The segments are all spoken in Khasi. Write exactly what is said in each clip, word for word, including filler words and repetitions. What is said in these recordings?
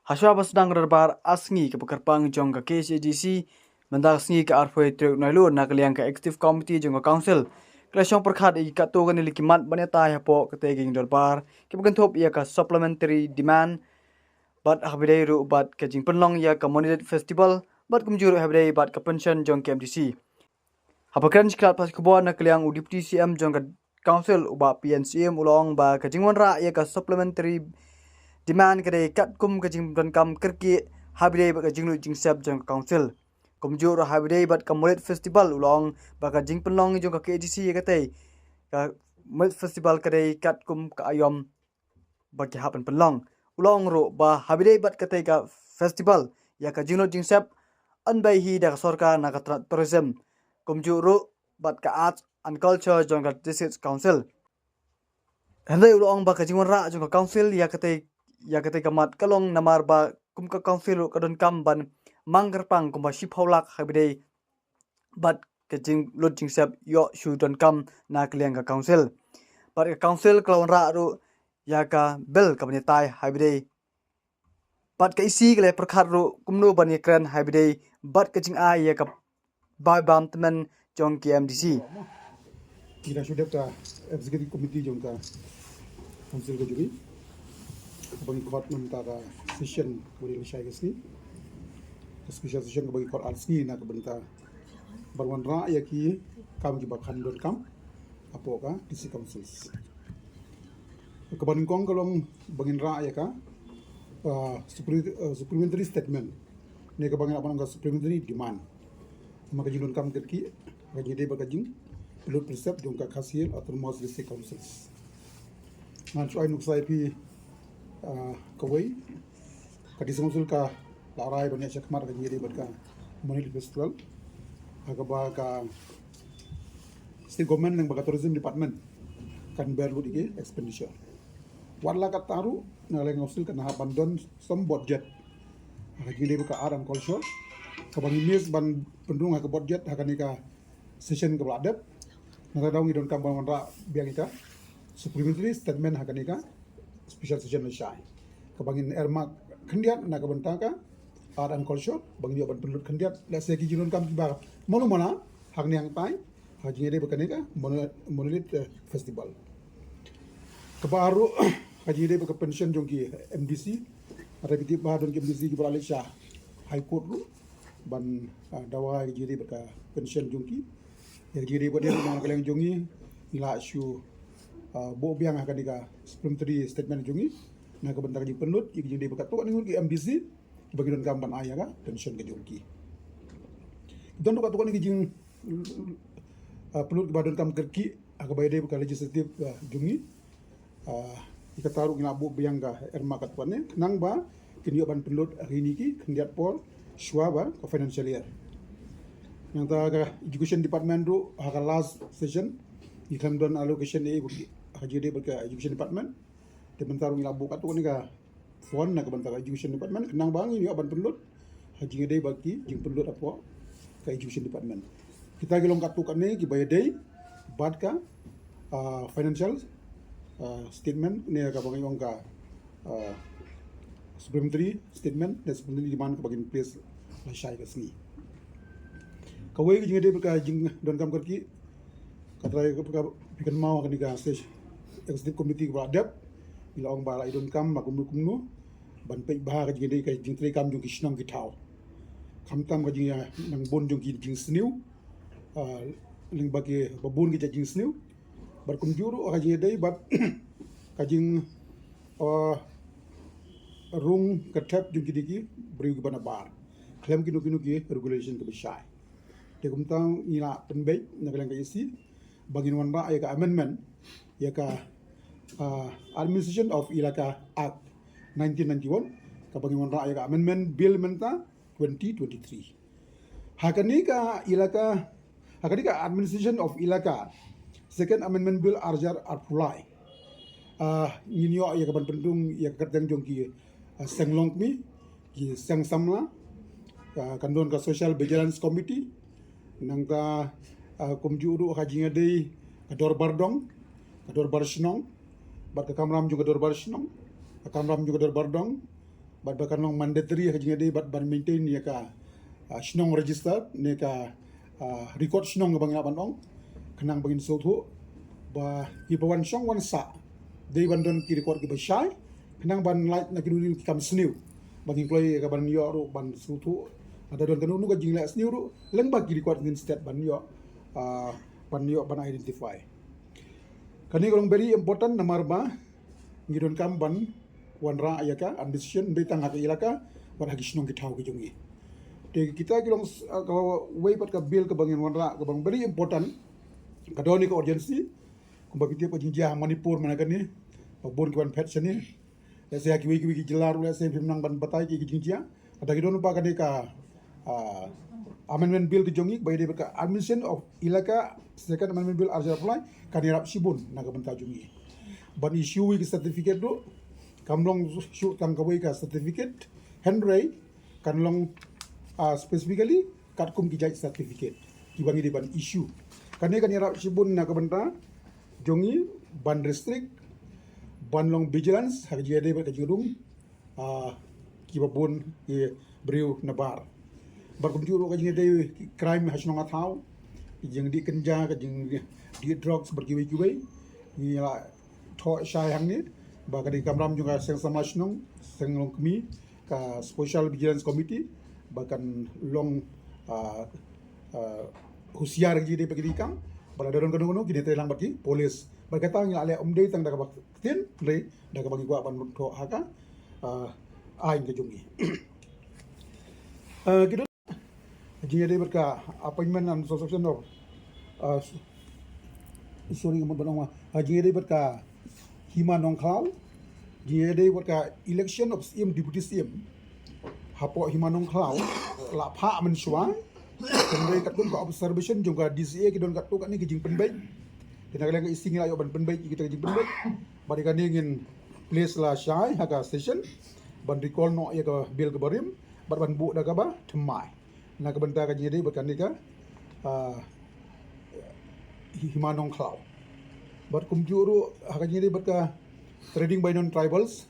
Hashwa ba sdang ka dorbar ar sngi kaba kyrpang jong ka K H A D C, mynta ka sngi ka arphew tarik Naiwieng na ka liang ka Executive Committee jong ka Council ka la shong pyrkhat ïa ki katto katne ki mat ban ïatai hapoh katei ka jingdorbar kiba kynthup ïa ka supplementary demand bad ha kaba ïadei ruh bad ka jingpynlong ïa ka Monolith Festival bad kumjuh ruh ha kaba ïadei bad ka pension jong ka M D C. Haba kren sha ki lad pathai khubor na ka liang u Deputy C M jong ka Council u Bah P N Syiem u la ong ba ka jingwanrah ïa ka supplementary demand ka dei katkum ka jingdonkam kyrkieh ha kaba ïadei bad ka jinglut jingsep jong ka Council. Kumjuh ruh ha kaba ïadei bad ka Monolith Festival u la ong ba ka jingpynlong jong ka K H A D C ïa katei ka Monolith Festival ka dei katkum ka aïom ba ki hap ban pynlong. U la ong ruh ba ha kaba ïadei bad katei ka festival ïa ka jinglut jingsep yn bai hi da ka sorkar na ka tnat tourism. Kumjuh ruh bad ka arts and culture jong ka District Council. Hynrei u la ong ba ka jingwanrah jong ka Council ïa katei ïa katei ka mat ka long namar ba kum ka Council ruh ka donkam ban mang kyrpang kumba shiphew lak ha kaba ïadei bad ka jinglut jingsep ïoh shu donkam na ka liang ka Council. Bad ka Council ka la wanrah ruh ïa ka bill kaban ïatai ha kaba ïadei bad ka E C ka la pyrkhat ruh kumno ban ïakren ha kaba ïadei bad ka jingai ïa ka bai bam tymmen jong ka M D C. Ngi dang shu dep ka Executive Committee jong ka Council ka jong ngi kaba ngi khot mynta ka session kaba dei lashai ka sngi. Ka special session kaba ngi khot ar sngi na ka bynta ban wanrah ïa ki kam kiba kham donkam hapoh ka District Councils. Kaba nyngkong ka long ba ngin rah ïa ka, uh, supplementary statement ne kaba ngi lah ban ong ka supplementary demand. Namar ka jingdonkam kyrkieh ka jingïadei bad ka jingpynlut pynsep jong ka Khasi Hills Autonomous District Councils. Ngan shu ai nuksa ïa phi, ah, kawei ka District Council ka la rai ban ïaid shakhmat ka jingïadei bad ka Monolith Festival ha kaba ka State Government lyngba ka Tourism Department kan bear lut ïa ki expenditure. Wat la katta ruh na ka liang ka Council kan hap ban don some budget ha ka jingïadei bad ka art and culture kaba ngi miss ban pynrung ha ka budget ha kane ka session kaba la dep. Nangta daw ngi donkam ban wanrah biang ïa ka supplementary statement ha kane ka special session lashai kaba ngin earmark khyndiat na ka bynta ka art and culture ba ngin ïoh ban pynlut khyndiat lehse ki jingdonkam kiba mano mano ha kane hangtai ha ka jingïadei bad kane ka Mono-, Monolith, eh, Festival. Kaba ar ruh ha ka jingïadei bad ka pension jong ki M D C. Hynrei phi tip ba don ki M D C kiba la leit sha High Court ruh ban, ah, dawa ïa ka jingïadei bad ka pension jong ki. Ïa ka jingïadei bad ka dei na ka liang jong ngi ngi la shu, ah, buh biang ha kane ka supplementary statement jong ngi na ka bynta ka jingpynlut ïa ka jingïadei bad katto katne ngut ki M D C kiba ki donkam ban ai ïa ka pension ka jong ki. Don ruh katto katne ki jing, ah, pynlut kiba donkam kyrkieh ha kaba ïadei bad ka legislative, ah, jong ngi. Ah, ïa kata ruh ngi la buh biang ka earmark katto katne khnang ba kin ïoh ban pynlut ha kine ki khyndiat por shuwa ba ka financial year. Nangta ka Education Department ruh ha ka last session ngi khlem don allocation ei ha ka jingïadei bad ka Education Department. Te mynta ruh ngi la buh katto katne ka fund na ka bynta ka Education Department khnang ba ngin ïoh ban pynlut ha jingïadei bad ki jingpynlut hapoh ka Education Department. Kita ki long katto katne kiba ïadei bad ka, ah, financial, ah, statement ne kaba ngi ong ka, ah, supplementary statement ne supplementary demand kaba ngin place lashai ka sngi. Kawei ka jingïadei bad ka jingdonkam kyrkieh ka trai ka, ka phi kynmaw ha kane ka session Executive Committee kaba la dep ngi la ong ba la ïa donkam ba kumno kumno ban peit bha ka jingïadei ka jingtrei kam jong ki shnong ki thaw. Khamtam ka jingïanang bun jong ki jingsniew, ah, lyngba kiba bun ki jait jingsniew. Bad kumjuh ruh ha ka jingïadei bad ka jing, ah, rung ka thep jong kine ki briew kiba nabar khlem kino kino ki regulation kiba shai. Te kumta ngi la pynbeit na ka liang ka E C ba ngin wanrah ïa ka amendment ïa ka, ah, Administration of Elaka Act nineteen ninety-one kaba ngin wanrah ïa ka amendment bill mynta twenty twenty-three. Ha kane ka elaka, ha kane ka Administration of Elaka Second Amendment Bill ar hajar arphew lai. Ah, ngin ïoh ïa ka ban pynrung ïa ka kyrteng jong ki, ah, seng longkmie, ki seng samla, ah, kan don ka Social Vigilance Committee, nangta, ah, kumjuh ruh ha ka jingïadei ka dorbar dong, ka dorbar shnong, bad ka kamram jong ka dorbar shnong, ka kamram jong ka dorbar dong, Bad ba kan long mandatory ha ka jingïadei bad ban maintain ïa ka, ah, shnong register ne ka, ah, record shnong kaba ngi lah ban ong. Khnang ba ngin sngewthuh ba kiba wan shong wan sah dei ban don ki record kiba shai. Khnang ban lait na kino kino ki kam sniew ba ngin kloi ïa ka ban ïoh ruh ban sngewthuh lada don kano kano ka jingleh sniew ruh lyngba ki record ngin stet ban ïoh, ah, ban ïoh ban identify. Kane ka long very important namar ba ngi donkam ban wanrah ïa ka administration ym dei tang ha ka elaka bad ha ki shnong ki thaw ki jong ngi. Te kita ki long, ah, kawei pat ka bill kaba ngin wanrah kaba long very important. Ka don ïa ka urgency kumba phi tip ka jingjia ha Manipur mynta kane ba bun ki wan phet shane. Lehse ha kiwei kiwei ki jylla ruh lehse phim nang ban batai ki jingjia. Lada ki don pat kane ka, ah, amendment bill ka jong ngi ba ïadei bad ka Administration of Elaka Second Amendment Bill ar hajar arphew lai kan ïarap shibun na ka bynta jong ngi. Ban issue ïa ki certificate ruh kam long shuh tang kawei ka certificate, hynrei kan long, ah, specifically katkum ki jait certificate kiba ngi dei ban issue. Kane kan ïarap shibun na ka bynta jong ngi ban restrict, ban long vigilance ha ka jingïadei bad ka jingrung, ah, kiba bun ki briew nabar. Bad kumjuh ruh ka jingïadei crime ha shnong ha thaw, ka jingdih kynja, ka jingdih drugs bad kiwei kiwei. Ngi la thoh shai hangne ba ka dei ka kamram jong ka seng samla shnong, seng longkmie, ka Special Vigilance Committee ba kan long, ah, ah, husiar ki dei ba ki dei kam ba lada don kano kano kin ïatrei lang bad ki police. Bad kata ngi la leh ym dei tang da kaba ktien, hynrei da kaba ngi kwah ban thoh ha ka, ah, aiñ ka jong ngi. Ah, ki don jingïadei bad ka appointment and selection of, ah, sorry, ka mut ban ong ma, ah, jingïadei bad ka Hima Nongkhlaw, jingïadei bad ka election of C M, Deputy C M hapoh Hima Nongkhlaw la phah mynshuwa. Hynrei katkum ka observation jong ka D C A ki don katto katne ki jingpynbeit. Te na ka liang ka E C ngi la ïoh ban pynbeit ïa kita ki jingpynbeit. Bad ïa kane ngin place la shai ha ka session ban recall noh ïa ka bill kaba rim bad ban buh da kaba thymmai na ka bynta ka jingïadei bad kane ka, ah, Hima Nongkhlaw. Bad kumjuh ruh ha ka jingïadei bad ka trading by non-tribals,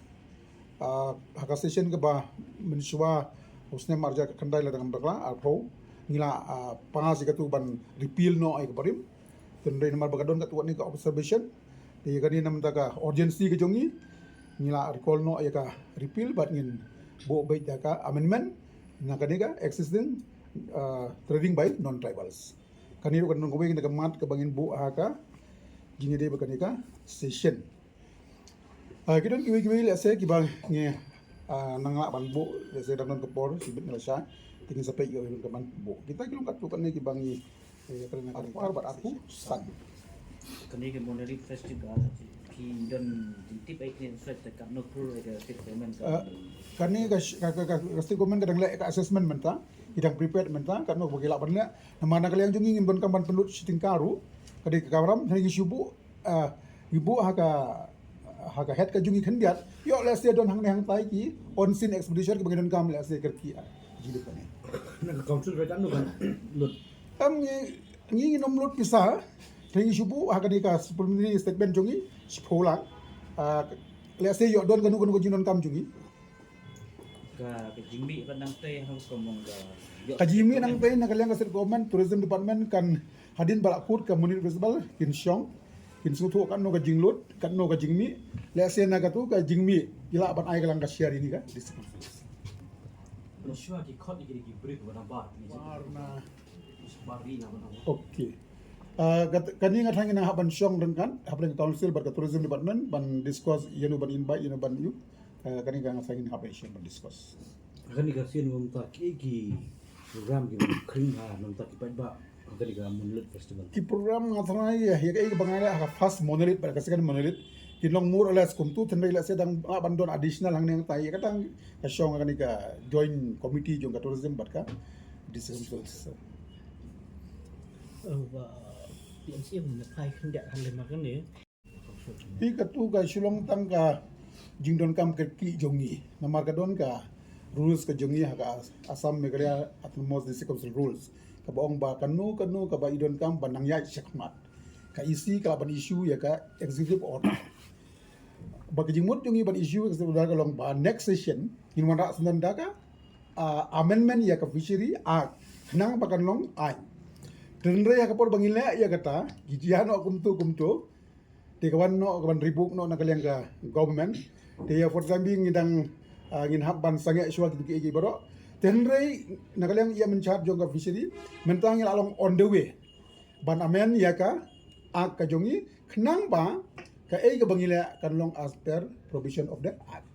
ah, ha ka session kaba mynshuwa u snem ar hajar khyndai lada ngam bakla arphew ngi la, ah, pass ïa katu ban repeal noh ïa kaba rim. Te hynrei namar ba ka don katto katne ka observation, te ïa kane na bynta ka urgency ka jong ngi, ngi la recall noh ïa ka repeal bad ngin buh beit da ka amendment na kane ka existing, ah, trading by non-tribals. Kane ruh ka don kawei na ka mat kaba ngin buh ha ka jingïadei bad kane ka session. Ah, ki don kiwei kiwei lehse kiba ngi, ah, nang lah ban buh, lehse dang don ka por shibit ngi la shai, te ngin sa peit ïa ka ban buh. Kita ki long katto katne kiba ngi, eh, kane na ka arphew ar bad arphew san. Kane ka Monolith Festival ki don jingtip ei kane, sa katno klur ka state government ka. Ah, kane ka, ka, ka, ka, ka state government ka dang leh ka assessment mynta, ki dang prepared mynta katno ba ki lah ban leh. Namar na ka liang jong ngi ngim donkam ban pynlut shi tyngka ruh, ka dei ka kamram, hynrei ngi shu buh, ah, ngi buh ha ka, ha ka head ka jong ngi khyndiat. Ïoh lehse don hangne hangtai ki unseen expenditure kiba ngi donkam lehse kyrkieh. Jingduk kane. Na ka council rate katno ban lut? Em, ngi, ngi ngin ym lut pisa. Te ngi shu buh ha kane ka supplementary statement jong ngi shiphew lak. Ah, lehse ïoh don kano kano ka jingdonkam jong ngi. Ka, ka jingmih pat nangtei ha ka mong ka. Ka jingmih nangtei na ka liang ka state government, tourism department kan hadien ba la kut ka Monolith Festival kin shong, kin sngewthuh katno ka jinglut, katno ka jingmih. Lehse na katu ka jingmih ki lah ban ai ka lang ka share ïa ngi ka district council. Mynshuwa ki khot ïa ki, ki briew ba nabar. Bar na. Bar ri na ba nabar. Okay. Ah, kat-, kane nga tharai ngi nang hap ban shong ryngkat hapdeng council bad ka tourism department ban discuss ïano ban invite, ïano ban ïoh. Eh, kane ka nga sa ngin hap ban sien ban discuss. Kane ka sien mynta ki, ki program ki ban khring ha mynta ki paidbah ha kane ka Monolith Festival. Ki program nga tharai ïa, ïa ka, ïa ka ba nga leh ha ka first Monolith bad ka second Monolith kin long more or less kumtu, hynrei lehse dang lah ban don additional hangne hangtai ïa ka tang ka shong ha kane ka joint committee jong ka tourism bad ka district council. Eh, ba P M C M na phai khyndiat hangne ma kane. Hi katu ka shu long tang ka jingdonkam kyrkieh jong ngi. Namar ka don ka rules ka jong ngi ha ka Assam Meghalaya Autonomous District Council rules. Kaba ong ba kano kano kaba i donkam ban nang ïaid shakhmat, ka E C ka lah ban issue ïa ka executive order. Ba ka jingmut jong ngi ban issue ka session ka long ba next session ngin wanrah sngewdon da ka, ah, amendment ïa ka Fishery Act khnang ba kan long aiñ. Te hynrei ha ka por ba ngi leh ïa kata, ki jia noh kumto kumto. Te ka wan noh, ka wan ribuk noh na ka liang ka government. Te ïa for the time being ngi dang, ah, ngin hap ban sangeh shuwa kito kiei kiei baroh. Te hynrei na ka liang ïa mynchar jong ka Fishery, mynta ngi la long on the way ban amend ïa ka Act ka jong ngi khnang ba kaei kaba ngi leh kan long as per provision of the Act.